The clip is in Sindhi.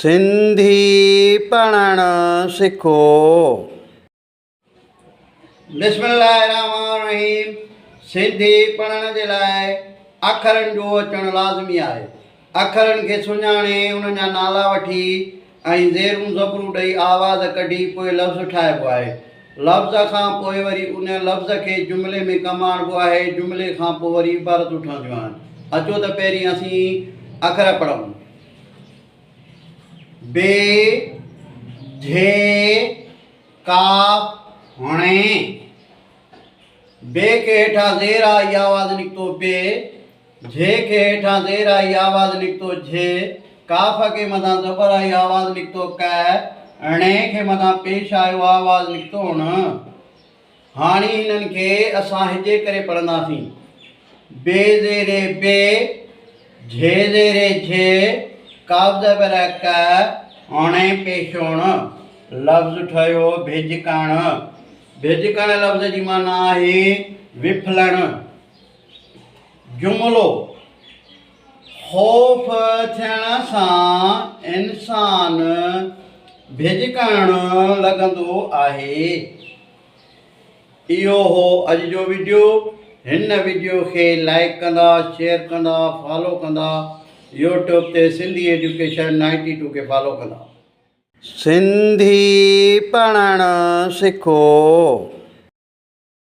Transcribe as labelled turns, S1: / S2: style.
S1: سنڌي پڙهڻ سکو. بسم الله الرحمٰن الرحيم سنڌي پڙهڻ جي لاء اکرن جو اچڻ لازمي آهي. اکرن کي سڃاڻي انهن جا نالا وٺي ۽ زيرون زبرون ڏئي آواز ڪڍي پوء لفظ ٺاهبو آهي. لفظ کان پوء وري ان لفظ کي جملي ۾ ڪم آڻبو آهي. جملي کان پوء وري عبارتون ٺهنديون آهن. اچو ته پهرين اسين اکر پڙهون. بي، جھي، ڪاف، ڻي. بي کي هيٺان زير آئي آواز نڪتو بي، جھي کي هيٺان زير آئي آواز نڪتو جھي، ڪاف کي مٿان زبر آئي آواز نڪتو ڪ، ڻي کي مٿان پيش آيو آواز نڪتو ڻ. هاڻي هنن کي اسان هجي ڪري پڙهنداسين. بي زير بي، جھي زير جھي، ڪاف زبر ڪ، ڻي پيش ڻ. لفظ ٺهيو ڀيڄڪڻ. ڀيڄڪڻ لفظ جي معنيٰ آهي وڦلڻ. جملو، خوف ٿيڻ سان انسان ڀيڄڪڻ لڳندو آهي. اهو هو اڄ جو وڊيو. هن وڊيو کي لائيڪ ڪندا، شيئر ڪندا، فالو ڪندا. يوٽيوب تي سنڌي ايجوڪيشن نائنٽي ٽو کي فالو ڪندا. سنڌي پڙهڻ سکو.